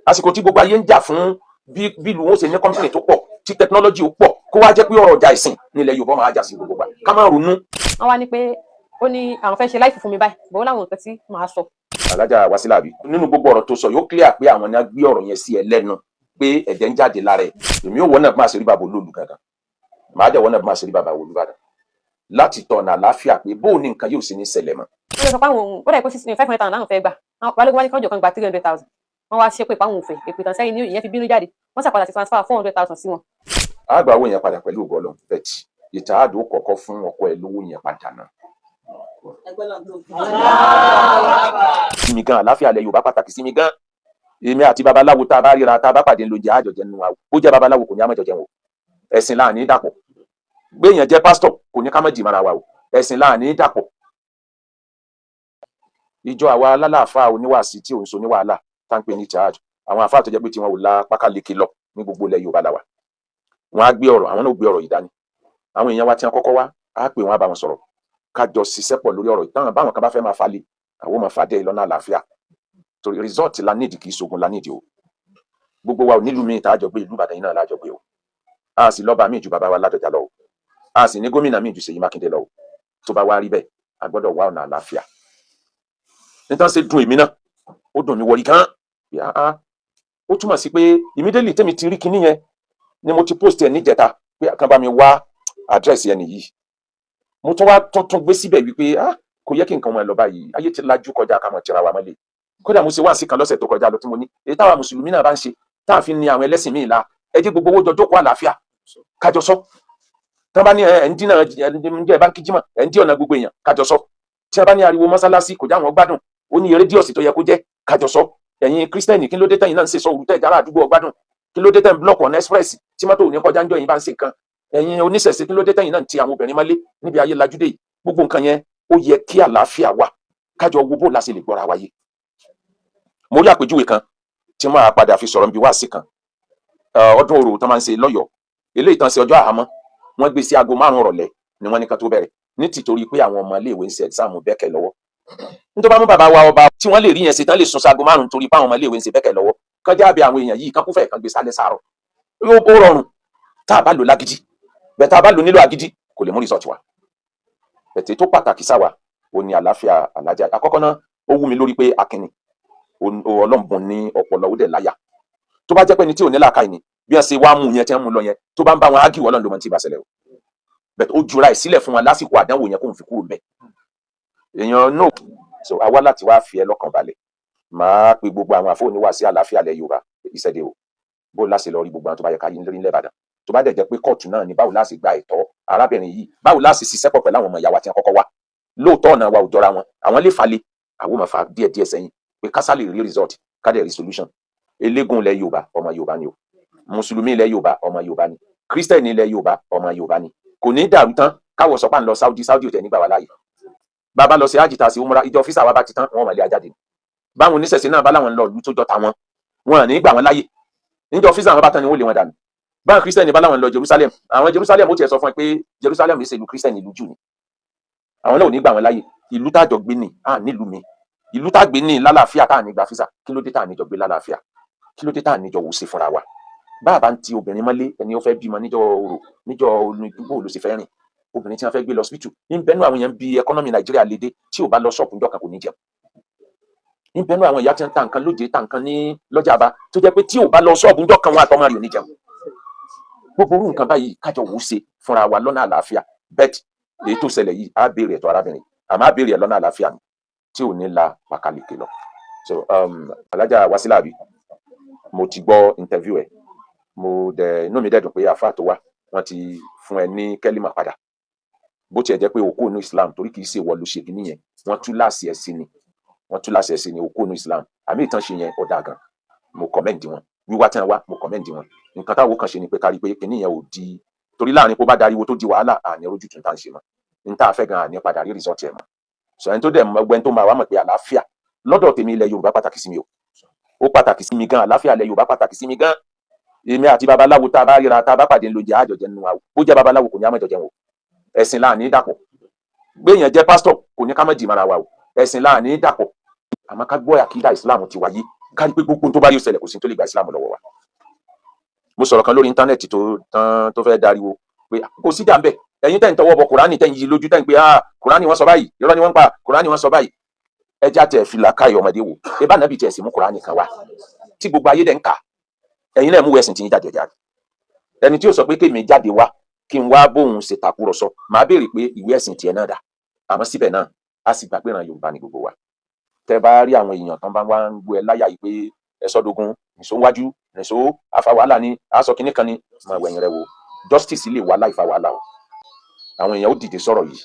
Àsìkò tí gbogbo ayé ń jà fún bí ìlú wọn ṣe ní company tó pọ̀, tí technology ó pọ̀, kó wá jẹ́ pé ọ̀rọ̀ ọjà ìsìn nílẹ̀ Yorùbá máa jà sí gbogbo gbà, ká má ronú. Wọ́n wá ní pé ó ní àwọn fẹ́ ṣe live fún mi báyìí bó láwọn nǹkan tí màá sọ. Alájà Wasilabi, nínú gbogbo ọ̀rọ̀ tó sọ yóò clear pé àwọn náà gbé ọ̀rọ̀ yẹn sí ẹ lẹ́nu pé ẹ̀jẹ̀ ń jáde lára ẹ̀. Èmi ò wọ́n náà máa ṣe rí bàbá olóòlù gangan, màá dẹ̀ wọ́n náà máa ṣe rí bàbá Olúbàdàn láti tọ̀nà àlàáfíà pé bóun ní nǹkan yóò ṣe ní ṣẹlẹ̀ mọ́. Wọ́n lọ sọ pé àwọn òun ó dà pé 500,000 láwọn fẹ́ gbà. Balógun wá ní kọ́jọ́ kan gba 300,000. Wọ́n wá ṣépè páwọn òfè èpè tán sẹ́yìn ní ìyẹn fi bínú jáde. Wọ́n ṣàpadà sí transfer 400,000 sí wọn. A gba owó yẹn padà pẹ̀lú ògo Ọlọ́run, bẹ́ẹ̀ ìtàádùn kọ̀ọ̀kọ́ fún ọkọ ẹ̀ lówó yẹn padà náà. Sí mi gan, àlàáfíà ilẹ̀ Yorùbá pàtàkì sí mi gan. Èmi àti babaláwo, tá a bá ríra, tá a bá pàdé ńlọjẹ àjọjẹ nínú wa. Bó jẹ́ babaláwo, kò ní àmọ́jọjẹ wọn. Ẹ̀sìn láàní dàpọ̀. Gbéyàn jẹ́ pásítọ̀, kò ní ká má jìmọ̀ra wa o. Ẹ̀sìn láàní dàpọ̀. Ìjọ àwa alálàáfáà oníwàásí tí òun so ní wàhálà tá ń pè ní charge, àwọn àfáà tó jẹ́ pé tiwọn ò la pákáleke lọ ní gbogbo ilẹ̀ Yorùbá la wà. Wọn á gbé ọ̀rọ̀, àwọn náà gbé ọ̀rọ̀ yìí dání. Àwọn èèyàn wa tí wọn kọ́kọ́ wá, á pè wọn, á bá wọn sọ̀rọ̀, ká jọ ṣiṣẹ́ pọ̀ lórí ọ̀rọ̀ ìtàn. Báwọn kan bá fẹ́ máa falẹ̀, àwọn máa fàdé lọ́nà àlàáfíà, torí result la nídìí, kì í ṣogun la nídìí o. Gbogbo wa ò nílùú míì tá a jọ gbé, ìlú Ìbàdàn yìí náà la jọ gbé o. A sì lọ́ba míì ju bàbá wa Ládọjà lọ o. A sì ní gómìnà míì ju Ṣèyí Mákindé lọ o. Tó bá wá rí bẹ́ẹ̀, a gbọ́dọ̀ wá ọ̀nà àlàáfíà. Nítorí ṣe dùn èmi náà, ó dùn mí wọrí gan. Ó túmọ̀ sí pé immediately tèmi ti rí kinní yẹn ni mo ti post ẹ̀ níjẹta pé kàn bá mi wá àdírẹ́sì ẹni yìí. Mo tún wá tuntun gbé síbẹ̀ wípé, ah, kò yẹ kí nǹkan wọn lọ báyìí. Ayé ti lajú kọjá ká mọ̀ tira wa mọ́lẹ̀. Kódà mo ṣe wá sí kan lọ́sẹ̀ tó kọjá lọ tí mo ní èyí táwa mùsùlùmí náà bá ń ṣe tá a fi ní àwọn ẹlẹ́sìn míì la, ẹ jẹ́ gbogbo owó jọ jókòó àlàáfíà, kájọ sọ. Tí wọ́n bá ní ẹ ń dínà ẹ ń jẹ́ báńkì jímọ̀, ẹ ń dí ọ̀nà gbogbo èèyàn, kájọ sọ. Tí wọ́n bá ní ariwo mọ́sálásí kò já wọn gbádùn, ó ní radius tó yẹ kó jẹ́, kájọ sọ. Ẹ̀yin kírísítẹ́nì, kí ló dé tẹ̀yin náà ń ṣe sọ òrùtẹ́ ìjára àdúgbò ọgbádùn? Kí ló dé tẹ̀ ń block ọ̀nà express tí mọ́tò ò ní kọjá ń jọ yín bá ń ṣe nǹkan? Ẹ̀yin oníṣẹ̀ṣe, kí ló dé tẹ̀yin náà ń ti àwọn obìnrin mọ́lé níbi ayé lajúdé yìí? Gbogbo nǹkan yẹn, ó yẹ kí àlàáfíà wà, kájọ wo bó la ṣe lè gbọ́ra wáyé. Mo rí àpèjúwe kan tí máa padà fi sọ̀rọ̀ níbi wáàsí kan. Ọdún orò tó máa ń ṣe lọ́yọ̀ọ́, eléyìí tán ṣe ọjọ́ àhámọ́, wọ́n gbé sí aago 5 ìrọ̀lẹ́ ni wọ́n ní ká tó bẹ̀rẹ̀, ní tìtorí pé àwọn ọmọ iléèwé ń ṣe exam bẹ́kẹ̀ lọ́wọ́. Nítorí bá mú bàbá wa ọba tí wọ́n lè rí yẹn ṣe tán, lè sún sago 5 torí pé àwọn ọmọ iléèwé ń ṣe bẹ́kẹ̀ lọ́wọ́, kọjá àbí àwọn èèyàn yìí kán kúfẹ̀ kan gbé sálẹ̀ sàárọ̀, ó rọrùn tá a bá lò lágídí bẹ́ẹ̀. Tá a bá lò nílò agídí, kò lè mú result wá. Ẹ̀tẹ̀ tó pàtàkì sáwà ó ní àlàáfíà alájà. Àkọ́kọ́ náà, ó wú mi lórí pé akínni ọlọ́mbùn ní ọpọlọ, ó dẹ̀ láyà. Tó bá jẹ́ pé ní tí ò ní làákàyè ni, bí wọ́n ṣe wá mú yẹn tí wọ́n mú lọ yẹn, tó bá ń bá wọn ágì, Ọlọ́run ló mọ tí ì bá ṣẹlẹ̀ o. Bẹ́ẹ̀ ó jura ẹ̀ sílẹ̀ fún wọn lásìkò àdánwò yẹn kó n fi kúrò bẹ́ẹ̀. Èèyàn náà so àwa láti wá fi ẹ lọ́kàn balẹ̀. Máa pe gbogbo àwọn àfọwọ́níwá sí àlàáfíà ilẹ̀ Yorùbá ìṣẹ̀dẹ̀ o. Bó láṣẹ lọ rí gbogbo àwọn tó bá yẹ ká yí nílẹ̀ Ìbàdàn, tó bá dẹ̀ jẹ́ pé kóòtù náà ni, báwo láṣẹ gba ẹ̀tọ́ arábìnrin yìí? Báwo láṣẹ ṣiṣẹ́ pọ̀ pẹ̀lú àwọn ọmọ ìyá wa tí wọ́n kọ́kọ́ wá? Lóòótọ́, ọ̀nà wa ò jọra wọn. Àwọn lè falẹ̀, àwọn máa fa díẹ̀ díẹ̀ sẹ́yìn pé kásá lè rí result, ká dẹ̀ rí solution. Eléégún ilẹ̀ Yorùbá, ọmọ Yorùbá ni o. Mùsùlùmí ilẹ̀ Yorùbá, ọmọ Yorùbá ni. Kírísítẹ̀nì ilẹ̀ Yorùbá, ọmọ Yorùbá ni. Kò ní dàrú tán káwọ sọ pé à ń lọ Saudi. Saudi ò tẹ̀ nígbà wá láàyè. Bàbá lọ sí àjìtà sí umra, ìjọ visa wa bá ti tán, wọn mọ̀lẹ́ ajáde. Báwọn oníṣẹ̀ṣe náà bá láwọn ń lọ ìlú tó jọ tàwọn, wọn à ní gbà wọn láàyè. Níjọ visa wọn bá tán ni wọ́n lé wọn dànù. Báwọn kírísítẹ̀nì bá láwọn ń lọ Jerusalem, àwọn Jerusalem ó tiẹ̀ sọ fún ẹ pé Jerusalem yìí ṣe ìlú kírísítẹ̀nì, ìlú jù ni. Àwọn náà ò ní gbà wọn láàyè. Ìlú tájọ gbé ní à nílùú mi, ìlú tá gbé ní lálàáfíà, tá à ní gba visa, kí ló dé tá à níjọ gbé lálàáfíà? Kí ló dé tá à níjọ wò sí fúnra wa? Bá a bá ń ti obìnrin mọ́lé, ẹni ó fẹ́ bímọ níjọ orò, níjọ bó ló sì fẹ́ rìn? Obìnrin tí wọ́n fẹ́ gbé lọ hospital ní bẹ́ẹ̀ nú àwọn èèyàn bí economy Nàìjíríà lédè, tí ò bá lọ ṣọ́ọ̀pù níjọ́ kan, kò ní jẹun. Ní bẹ́ẹ̀ nú àwọn ìyá tí wọ́n ń ta nǹkan lóde, ta nǹkan ní lọ́jà bá, tó jẹ́ pé tí ò bá lọ ṣọ́ọ̀bù níjọ́ kan, wọn àtọmọ rẹ̀ ò ní jẹun. Gbogbo orú nǹkan báyìí, kájọ wò ó ṣe fúnra wa lọ́nà àlàáfíà. Bẹ́ẹ̀ èyí tó ṣẹlẹ̀ yìí, á béèrè ẹ̀tọ́ arábìnrin, àmọ́ á béèrè ẹ̀ lọ́nà àlàáfíà ni tí ò ní la pàkàlẹ̀kẹ̀ lọ. So Alájà Wasilabi, mo ti gbọ́ interview ẹ̀. Mo dẹ̀ inú mi dẹ̀ dùn pé àáfàá tó wá, wọ́n ti fún ẹ ní kẹ́límà padà, bó tiẹ̀ jẹ́ pé òkú inú Islam, torí kì í ṣe ìwọ ló ṣe kíní yẹn, wọ́n tú láàsì ẹ̀ sí ni, wọ́n tú láàsì ẹ̀ sí ni. Òkú inú Islam, àmì ìtàn ṣe yẹn, ó dáa gan. Mo commend wọn. Wíwá tí wọn wá, mo commend wọn. Nǹkan táwọn kan ṣe ni pé kárí pé kíní yẹn ò di, torí láàrin kó bá dariwo tó di wàhálà, àní rójú tún tá à ń ṣe mọ́ n tá a fẹ́ gan, àní padà rí result ẹ̀ mọ́. Sọ ẹni tó dẹ̀ mọ ẹgbẹ́ tó máa wá mọ̀ pé àlàáfíà lọ́dọ̀ tèmi, ilẹ̀ Yorùbá pàtàkì sí mi o. Ó pàtàkì sí mi gan. Àlàáfíà ilẹ̀ Yorùbá pàtàkì sí mi gan. Èmi àti babaláwo, tá a bá ríra, tá a bá pàdé ńlọjẹ àjọjẹ nínú wa. Bó jẹ́ babaláwo, kò ní àmọ́jọjẹ wọn o. Ẹ̀sìn láàní dàpọ̀. Gbéyàn jẹ́ pásítọ̀, kò ní ká má jì mara wa o. Ẹ̀sìn láàní dàpọ̀, àmọ́ ká gbọ́ àkídà Islam ti wáyé. Kárí pé gbogbo ohun tó bá rí ó ṣẹlẹ̀, kò sí tó lè gba Islam lọ́wọ́ wa. Mo sọ̀rọ̀ kan lórí íńtánẹ́ẹ̀tì tó tán tó fẹ́ dariwo pé kò sí jà ń bẹ̀. Ẹ̀yin tẹ́ ń tọwọ́ bọ Kùránì, tẹ́ ń yí lójú, tẹ́ ń pé, ah, Kùránì wọ́n sọ báyìí, irọ́ ni wọ́n ń pa, Kùránì wọ́n sọ báyìí. Ẹ já tẹ̀ fi làákàyè ọmọdé wò. Ebá nàbì tiẹ̀ sì mú Kùránì kan wá tí gbogbo ayé dẹ̀ ń kà. Ẹ̀yin náà mú ẹ̀sìn tí yín jáde jáde. Ẹni tí ó sọ pé kémi jáde wá kí n wá bóun ṣe tàkúrọ̀sọ, màá béèrè pé ìwé ẹ̀sìn tiẹ̀ náà dà? Àmọ́ síbẹ̀ náà, a sì gbà pé ìran Yorùbá ni gbogbo wa. Tẹ́ bá rí àwọn èèyàn tán bá wá ń gbọ́ ẹ láyà yìí pé ẹ sọdógún nìṣó wájú nìṣó afa wàhálà ni, aṣọ kínní kan ni, máa wẹ̀yìn rẹ wò. Justice lè wá láì fa wàhálà o. Àwọn èèyàn ó dìde sọ̀rọ̀ yìí.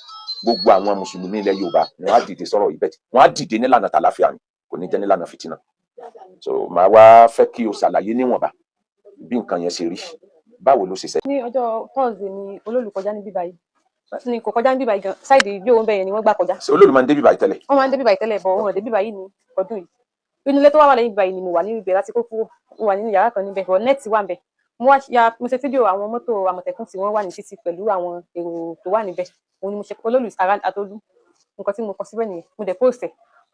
Gbogbo àwọn mùsùlùmí ilẹ̀ Yorùbá, wọn á dìde sọ̀rọ̀ yìí. Bẹ́ẹ̀ wọ́n á dìde nílànà tàlàfíà ni, kò ní jẹ́ nílànà fìtínà. So màá wá fẹ́ kí o ṣàlàyé níwọ̀nba bí nǹkan yẹn ṣe rí, báwo ló ṣe ṣe. Ní ọjọ́ Thursday ni olóòlù kọjá ní bíbá yìí, ni kò kọjá ní bíbá yìí gan, side ìjó òun bẹ́ẹ̀ yẹn ni wọ́n gbà kọjá. Ṣé olóòlù máa ń dé bíbá yìí tẹ́lẹ̀? Wọ́n máa ń dé bíbá yìí tẹ́lẹ̀, bọ̀ wọ́n dé bíbá yìí ní ọdún yìí. Inú ilé tó wà lẹ́yìn bíbá yìí ni mo wà ní ibẹ̀ láti kó kúrò. Mo wà nínú yàrá kan níbẹ̀, bọ̀ net wà níbẹ̀. Mo wá ya, mo ṣe fídíò àwọn mọ́tò Àmọ̀tẹ́kùn tí wọ́n wà ní títì pẹ̀lú àwọn èrò tó wà níbẹ̀. Òun ni mo ṣe olólù ara àtolú. Nǹkan tí mo kọ síbẹ̀ nìyẹn. Mo dẹ̀ post ẹ̀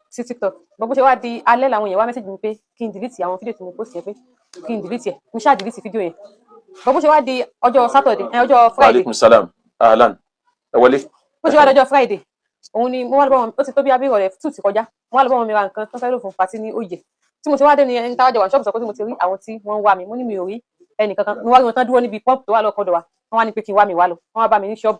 sí TikTok. Bọ́ bó ṣe wá di alẹ́ làwọn èèyàn wá message mi pé kí n delete àwọn fídíò tí mo post yẹn, pé kí n delete ẹ̀. Mo ṣáà delete fídíò yẹn. Bọ́ bó ṣe wá di ọjọ́ Saturday ẹ, ọjọ́ Friday. Aleykum salam, ahlan, ẹ wọlé. Bó ṣe wá di ọjọ́ Friday, òun ni mo wá lọ bá wọn. Ó ti tó bí abíyọ̀ rẹ̀ tù ti kọjá. Mo wá lọ bá wọn mi ra nǹkan tó fẹ́ lò fún party ní òye. Tí mo ṣe wá dé ni ẹni táwọn jọ wà ní ṣọ́ọ̀bù sọ pé tí mo ti rí àwọn tí wọ́n ń wá mi. Mo ní mi ò rí ẹnì kankan. Mo wá rí wọn tán dúró níbi pọ́ǹpù tó wà lọ́kọ̀dọ̀ wa. Wọ́n wá ní pé kí n wá mi wá lọ. Wọ́n wá bá mi ní ṣọ́ọ̀bù.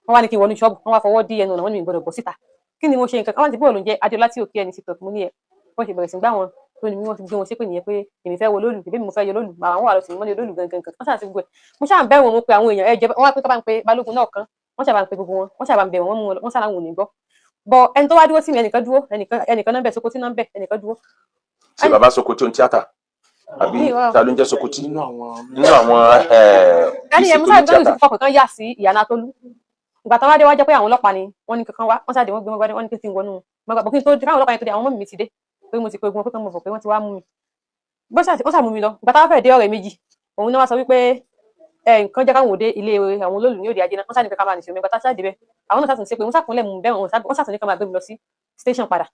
Wọ́n wá ní kí n wọnú ṣọ́ọ̀bù. Wọ́n wá fọwọ́ dí ẹnu ọ̀nà. Wọ́n ní mi gbọ́dọ̀ bọ́ síta. Kí ni mo ṣe? Nǹkan kan wọ́n ti bóòlù jẹ́ Adéọlá tí òkè ẹni TikTok. Mo ní ẹ wọ́n ṣe bẹ̀rẹ̀ sí gbá wọn tó ní mi, wọ́n ti gbé wọn ṣépè nìyẹn pé èmi fẹ́ wo lóòlù, èmi mo fẹ́ yọ lóòlù, àwọn wà lọ sí mọ́lẹ̀ lóòlù gangan kan. Wọ́n ṣáà ti gbogbo ẹ̀. Mo ṣáà ń bẹ̀ wọ́n. Mo pe àwọn èèyàn ẹ jẹ́ wọ́n wá pé tó bá ń pe balógun náà kan. Wọ́n ṣáà bá ń pe gbogbo wọn. Wọ́n ṣáà bá ń bẹ̀ wọ́n, mú wọn. Wọ́n ṣáà láwọn ò ní gbọ́. Bọ ẹni tó wá dúró sí mi, ẹnìkan dúró, ẹnìkan náà bẹ̀, Sokoti náà bẹ̀, ẹnìkan dúró. Ṣé bàbá Sokoti ohun tíátà àbí? Mi ò Ta ló ń jẹ́ Sokoti Nínú àwọn nínú àwọn ẹni yẹn ìṣètò musa ní gbọ́dọ̀ tíátà? sí fọkàn kan yà sí ìyànà Tolú. Ìgbà táwọn adé wá jẹ́ pé àwọn ọlọ́pàá ni wọ́n ní kankan wá. Wọ́n ṣáà dé, wọ́n gbé wọn gbádé, wọ́n ní kí n ti wọnú mọ́gbà bọ̀ kí n tó dé. Káwọn ọlọ́pàá yẹn tó dé, àwọn ọmọ mi ti dé, pé mo ti pe ogun wọn pé kán mọ̀ bọ̀, pé wọ́n ti wá mú mi. Bó ṣáà wọ́n ṣáà mú mi lọ. Ìgbà táwọn fẹ́ẹ̀ dé ọ̀rẹ́ méjì, òun náà wá sọ wípé ẹ nǹkan jẹ́ káwọn òde ilé àwọn olólù ní òde ajé náà. Wọ́n ṣáà ní pé ká máa nìṣó mi. Ìgbà táwọn ṣáà débẹ̀, àwọn náà ṣàtúnṣe pé wọ́n ṣàkúnlẹ̀ mú bẹ́ẹ̀. Wọ́n ṣàtúnṣe kán máa gbé mi lọ sí station padà.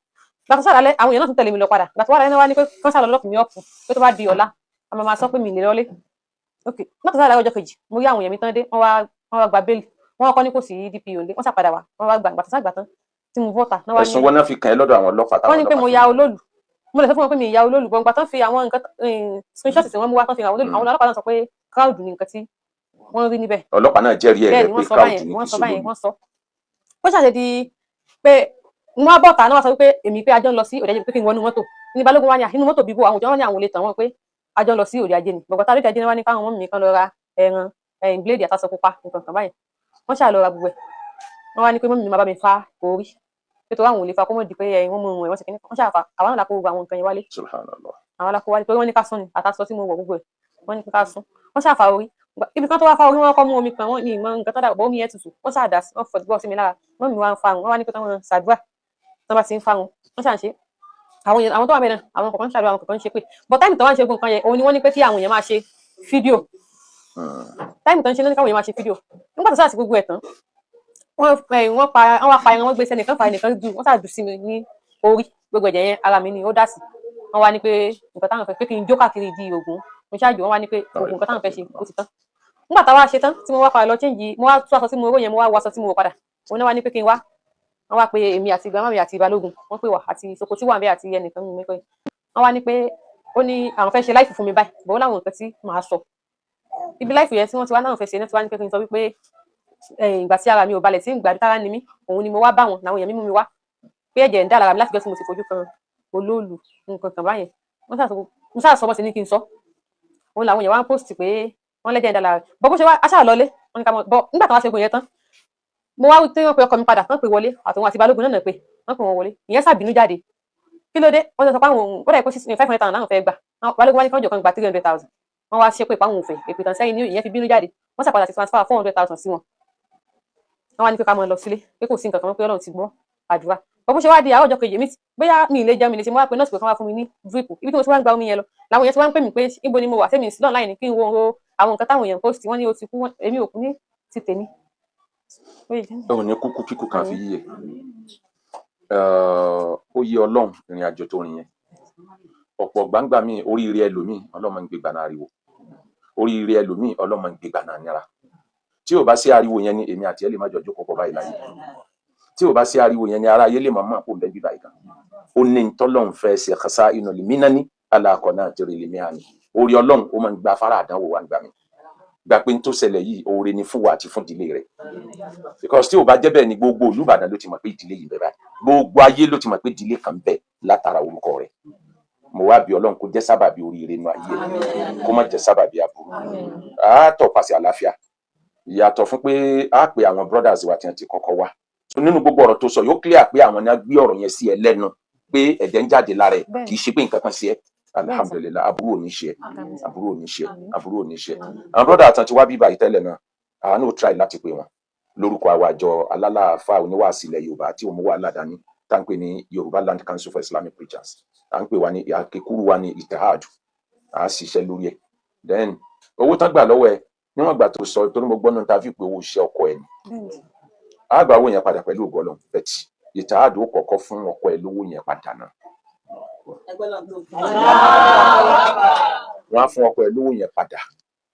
Gbà tó ṣàlàyé, àwọn èèyàn náà tún tẹ̀lé mi lọ padà. Gbà tó wà lẹ́nu wá ní pé kán ṣàlọ́ lock mi up, pé tó bá di ọ̀la, a máa máa sọ pé mi lè lọlé. Ok, mọ́tò ṣàlàyé. Ọjọ́ kejì, mo rí àwọn èèyàn mi tán dé. Wọ́n wá gba bail. Wọ́n kọ́ ní kò sí DPO lé. Wọ́n ṣàpadà wá, wọ́n wá gbà. Gbà tó ṣàgbà tán tí mo bọ́ta náà wá ní Ẹ̀sùn wọn náà fi kàn ẹ́ lọ́dọ̀ àwọn ọlọ́pàá táwọn Wọ́n ní pé mo ọlọ́pàá ya fi olóòlù. Mo lè sọ fún wọn pé mi ya olóòlù gbọ̀ngbà tán fi àwọn nǹkan screenshot tí wọ́n mú wá tán fi àwọn olóòlù. Àwọn ọlọ́pàá náà sọ pé crowd ni nǹkan tí wọ́n rí níbẹ̀. Ọlọ́pàá náà jẹ́rìí ẹ̀ Bẹ́ẹ̀ rẹ̀ ni pé wọ́n sọ crowd báyẹn. ní Wọ́n kì í sọ ṣe báyẹn. olóòlù. Wọ́n sọ ó ṣàṣe di pé wọ́n á bọ̀tà náà, wọ́n sọ wípé èmi pé ajọ́ ń lọ sí òde ajé, pé kí n wọnú mọ́tò. Ní balógun wá ní inú mọ́tò bíbó àwọn òjò wọn ní àwọn olè tàn wọ́n pé ajọ́ ń lọ sí òde ajé ni. Gbọ̀ngàn tá lóde ajé ni wọ́n ní káwọn ọmọ mi kan lọ ra ẹran ẹ̀yìn bíléèdì àtàṣọ pupa nǹkan kan báyẹn. Wọ́n ṣáà lọ ra gbogbo ẹ̀. Wọ́n wá ní pé mọ́mí mi máa bá mi fa orí, pé torí àwọn ò lè fa kó mọ̀ di pé ẹ̀yìn wọ́n mú un ẹ̀ wọ́n ṣe kíní. Wọ́n ṣáà fa. Àwọn náà la kó gbogbo àwọn nǹkan yẹn wálé. Subhanallah. Àwọn la kó wálé torí wọ́n ní ká sún ni àtàṣọ tí mo wọ̀ gbogbo ẹ̀. Wọ́n ní ká sún. Wọ́n ṣáà fa orí. Ibi kan tó wá fa orí, wọn kọ́ mú omi kan, wọ́n ní ìmọ̀ nǹkan tó dà bọ́, omi yẹn tutù. Wọ́n ṣáà dà sí, wọ́n fọ̀ bọ́ sí mi lára. Mọ́mí wa ń fa wọn. Wọ́n wá ní pé káwọn ṣàdúrà tí wọ́n bá ti ń fa wọn. Wọ́n ṣáà ń ṣe àwọn èèyàn, àwọn tó wà mẹ́rin, àwọn kọ̀ọ̀kan ń ṣàdúrà, àwọn kọ̀ọ̀kan ń ṣe pé but time tó wá ń ṣe gbogbo nǹkan yẹn, òun ni wọ́n ní pé kí àwọn èèyàn máa ṣe fídíò. Time tó ń ṣe ló ní káwọn èèyàn máa ṣe fídíò. Nígbà tó ṣáà sí gbogbo ẹ̀ tán, wọ́n pa, wọ́n wá pa ẹran, wọ́n gbé sẹ́nìkan fa, ẹnìkan dù, wọ́n ṣáà dù sí mi ní orí. Gbogbo ẹ̀jẹ̀ yẹn, ara mi ni ó dà sí. Wọ́n wá ní pé nǹkan táwọn fẹ́ pé kí n jó káàkiri di ògùn. Mo ṣáàjò. Wọ́n wá ní pé ògùn nǹkan táwọn fẹ́ ṣe ó ti tán. Nígbà táwa ṣe tán tí mo wá padà lọ change, mo wá tú aṣọ tí mo ró yẹn, mo wá wọ aṣọ tí mo wọ̀ padà. Òun náà wá ní pé kí n wá. Wọ́n wá pé èmi àti grandma mi àti balógun, wọ́n pè wá àti Sokoti wà ń bẹ àti ẹnìkan mi pé wọ́n wá ní pé ó ní àwọn fẹ́ ṣe live fún mi báyìí bọ́ láwọn nǹkan tí màá sọ ibi live yẹn tí wọ́n ti wá náà fẹ́ ṣe náà ti wá ní pé kí n sọ wípé ìgbà tí ara mi ò balẹ̀, tí ń gbà tára ni mí, òun ni mo wá bá wọn làwọn èèyàn mímú mi wá, pé ẹ̀jẹ̀ ń dà lára mi láti gbọ́ tí mo ti fojú kan olóòlù nǹkan kan báyẹn. Wọ́n mo ṣáà sọ bó ṣe ní kí n sọ. Òun làwọn èèyàn wá ń post pé wọ́n lẹ́jẹ̀ ń dà lára bọ́ bó ṣe wá aṣáà lọlé. Wọ́n ní ká mọ̀ bọ́. Nígbà tí wọ́n ṣe gbogbo yẹn tán, mo wá tí wọ́n pe ọkọ mi padà, wọ́n pè wọlé, àtòun àti balógun náà pé wọ́n pè wọ́n wọlé. Ìyẹn ṣàbínú jáde. Kí ló dé? Wọ́n sọ pé àwọn òun ó dà pé 500,000 náà fẹ́ gbà. Balógun wá ní kánjọ kan gba 300,000. Wọ́n wá ṣépè pé àwọn ò fẹ́, èpè tán sẹ́yìn ní ìyẹn fi bínú jáde. Wọ́n ṣàpadà ti transfer 400,000 sí wọn. Wọ́n wá ní pé ká máa lọ sílé, pé kò sí nǹkan kan mọ́, pé Ọlọ́run ti gbọ́ àdúrà. Bó ṣe wá di àárọ̀ ọjọ́ kejì mi, bóyá mi ì lè jẹun, mi lè ṣe, mo wá pe nọ́ọ̀sì pé kán wá fún mi ní drip. Ibi tí mo ti wá ń gba omi yẹn lọ làwọn èèyàn ti wá ń pè mí pé ibo ni mo wà, sẹ́mi sí online ní kí n wo àwọn nǹkan táwọn èèyàn post. Wọ́n ní o ti kú. Èmi ò kú ní ti tèmi. Òun ní kúkú kíkú kan fi yíyẹ. Ó yé Ọlọ́run ìrìn àjò tó rìn yẹn. Ọ̀pọ̀ gbangba mi, oríire ẹlòmíì, ọlọ́mọ ń gbégbá náà ariwo. Oríire ẹlòmíì, ọlọ́mọ ń gbégbá náà nira. Tí ò bá sí ariwo yẹn ni, èmi àti ẹ lè má jọ jókòó pọ̀ báyìí láyé. Tí ò bá sí ariwo yẹn ni, ara ayé lè máa mọ̀ kó ń bẹ bíbá yìí kan. Ó ní ntọ́lọ́run fẹ́ ṣe xasa inú lè mí nání alákọ̀ náà tẹ̀rẹ̀ lè mí àná. Orí Ọlọ́run, ó máa ń gba afárá àdánwò wa gbà mí. Gbà pé n tó ṣẹlẹ̀ yìí, oore ni fún wa àti fún ìdílé rẹ̀, because tí ò bá jẹ́ bẹ́ẹ̀ ni, gbogbo Olúbàdàn ló ti mọ̀ pé ìdílé yìí bẹ báyìí, gbogbo ayé ló ti mọ̀ pé ìdílé kan bẹ látara orúkọ rẹ̀. Mo wá bí Ọlọ́run kó jẹ́ sábàbí oríire inú ayé ẹ̀, kó má jẹ́ sábàbí aburú. Á tọpasẹ̀ àlàáfíà, ìyàtọ̀ fún pé á pe àwọn brothers wa tí wọ́n ti kọ́kọ́ wá. So nínú gbogbo ọ̀rọ̀ tó sọ, yóò clear pé àwọn náà gbé ọ̀rọ̀ yẹn sí ẹ lẹ́nu pé ẹ̀jẹ̀ ń jáde lára ẹ̀. Kì í ṣe pé nǹkan kan sí ẹ. Alhamdulillahi, aburú ò ní ṣe ẹ, aburú ò ní ṣe ẹ, aburú ò ní ṣe ẹ. Àwọn brother àtàn ti wá bíbá yìí tẹ́lẹ̀ náà, àwọn náà try láti pè wọ́n lórúkọ àwọn àjọ alálàáfà oníwàásí ilẹ̀ Yorùbá tí òun mú wàhálà dání, tá ń pè ní Yorùbá Land Council for Islamic Preachers. À ń pè wá ní àkékúrú wa ní Itihad. À á ṣiṣẹ́ lórí ẹ̀. Then owó tán gbà lọ́wọ́ ẹ, níwọ̀n ìgbà tó sọ, torí mo gbọ́ nínú interview pé owó iṣẹ́ ọkọ ẹ̀ ni, á gba owó yẹn padà pẹ̀lú ògo Ọlọ́run. But Itihad ó kọ́kọ́ fún ọkọ ẹ̀ lówó yẹn padà náà. Wọ́n á fún ọkọ ẹ̀ lówó yẹn padà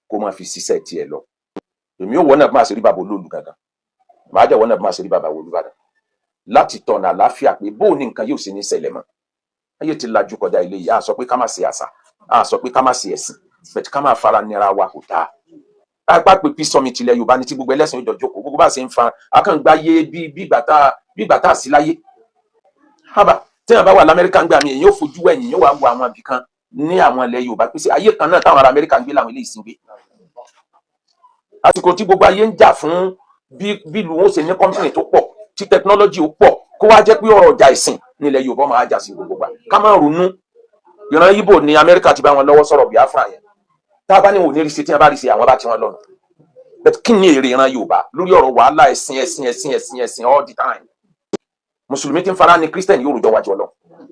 kó máa fi ṣiṣẹ́ tiẹ̀ lọ. Èmi ò wọ́n náà bí máa ṣe rí bàbá olóòlù gangan, màá jẹ́ wọ́n náà bí máa ṣe rí bàbá Olúbàdàn láti tọ̀nà àlàáfíà, pé bóò ní nǹkan yóò ṣe ní ṣẹlẹ̀ mọ́. Ayé ti lajú kọjá ilé yìí. A sọ pé ká má ṣe àṣà, a sọ pé ká má ṣe ẹ̀sìn, bẹ̀tí ká má fara nira wa kò dáa. Apá pé peace summit ilẹ̀ Yorùbá ní tí gbogbo ẹlẹ́sìn ó jọ jókòó, gbogbo bá ṣe ń fa akàngbáyé bí ìgbà tá a sí láyé. Hábà, téèyàn bá wà lamẹ́ríkà ń gbà mí, èyàn ò fojú ẹ̀yìn, yóò wá wo àwọn ibì kan ní àwọn ilẹ̀ Yorùbá pé sí ayé kan náà táwọn ará Amẹ́ríkà ń gbé làwọn eléyìí sì ń gbé. Àsìkò tí gbogbo ayé ń jà fún bí ìlú wọn ṣe ní company tó pọ̀, tí technology ó pọ̀, kó wá jẹ́ pé ọ̀rọ̀ ọjà ìsìn nílẹ̀ Yorùbá máa jà sí gbogbo gbà. Ká má ronú ìran Ìgbò ní Amẹ́ríkà ti bá wọn lọ́wọ́ sọ̀rọ̀ Biafra yẹn. Tá a bá ní wọn ò ní rí ṣe, tí wọn bá rí ṣe, àwọn bá ti wọn lọ́nà. But kí ni èrè ìran Yorùbá lórí ọ̀rọ̀ wàhálà ẹ̀sìn, ẹ̀sìn, ẹ̀sìn, ẹ̀sìn, ẹ̀sìn all the time? Mùsùlùmí tí ń fara ní Christian yóò rojọ́ wájú Ọlọ́run,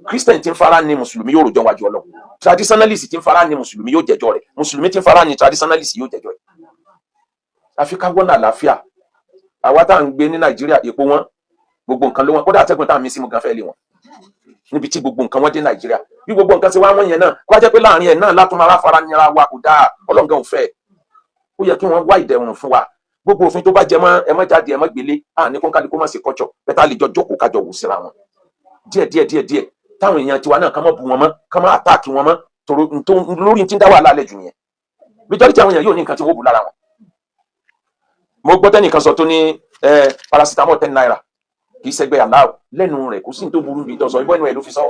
Christian tí ń fara ní mùsùlùmí yóò rojọ́ wájú Ọlọ́run, traditionalist tí ń fara ní mùsùlùmí yóò jẹ́jọ́ rẹ̀, mùsùlùmí tí ń fara ní traditionalist yóò jẹ́jọ́ rẹ̀. Àfi ká wọ́nà àlàáfíà. Àwa tá à ń gbé ní Nàìjíríà, èpo wọn, gbogbo nǹkan ló wọn. Kódà atẹ́gùn tá à ń mí sí mu gan fẹ́ lé wọn níbi tí gbogbo nǹkan wọn dé Nàìjíríà. Bí gbogbo nǹkan ṣe wá wọ́n yẹn náà, kó wá jẹ́ pé láàrin ẹ̀ náà látún máa fara nira wa, kò dáa. Ọlọ́run gan ò fẹ́. Ó yẹ kí wọ́n wá ìdẹ̀rùn fún wa. Gbogbo òfin tó bá jẹ mọ́ ẹ má jáde, ẹ má gbélé, à ní kó kálukú má ṣe kọ́tsọ̀ bẹ́ẹ̀, tá lè jọ jókòó, kájọ wò síra wọn díẹ̀ díẹ̀ díẹ̀ díẹ̀, táwọn èèyàn tiwa náà ká má bu wọn mọ́, ká má attack wọn mọ́. Tòrò lórí tí ń dá wàhálà lẹ̀ jù nìyẹn. Majority àwọn èèyàn yóò ní nǹkan tí wọ́n bù lára wọn. Mo gbọ́ tẹ́nìkan sọ tó ní ẹ paracetamol ₦10 kì í ṣẹgbẹ́ aláwọ̀ lẹ́nu rẹ̀. Kò sí ní tó burú bíi tó sọ, ìbọn ẹnu ẹ̀ ló fi sọ.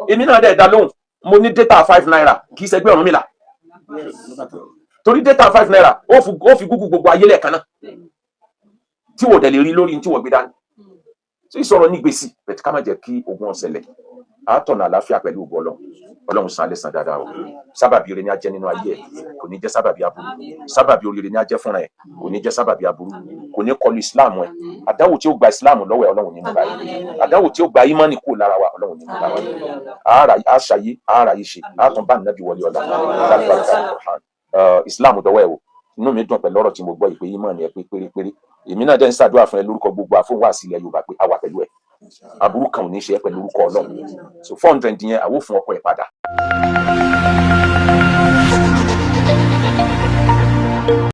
Èmi náà dẹ̀ dá lóhùn, mo ní data ₦5 kì í ṣẹgbẹ́ Ọ̀rúnmìlà, torí data ₦5 ó fi Google gbogbo ayé lẹ́ẹ̀kan náà tí wò dẹ̀ lè rí lórí tí wọ́n gbé dání tí ìsọ̀rọ̀ ní gbèsè. Bẹ̀tí ká má jẹ́ kí ogun ọ̀sẹ̀lẹ̀. Àtọ̀nà àlàáfíà pẹ̀lú ògo Ọlọ́run. Ọlọ́run san alẹ́ san dáadáa o. Sábàbí ire ni á jẹ́ nínú ayé ẹ̀, kò ní jẹ́ sábàbí aburú. Sábàbí oríire ni á jẹ́ fúnra ẹ̀, kò ní jẹ́ sábàbí aburú, kò ní kọlu Islam ẹ̀. Àdáwò tí ó gba Islam lọ́wọ́ ẹ̀, Ọlọ́run ní mú báyìí. Àdáwò tí ó gba imani kúrò lára wa, Ọlọ́run ní mú báyìí. Àṣàyé àárà yìí ṣe àtún bá nàbí wọlé ọlá lálùbáríkà Islam dọwọ́ ẹ̀ o. Inú mi dùn pẹ̀lú ọ̀rọ̀ tí mo gbọ́ yìí pé imani ẹ̀ pé pérépéré. Èmi náà dẹ́ ń ṣàdúrà fún ẹ lórúkọ gbogbo àfọwọ́ ilẹ̀ Yorùbá pé a wà pẹ̀lú ẹ, aburú kan ò ní ṣe é pẹ̀lú orúkọ Ọlọ́run. So 400 yẹn, àwọ̀ fún ọkọ ẹ̀ padà.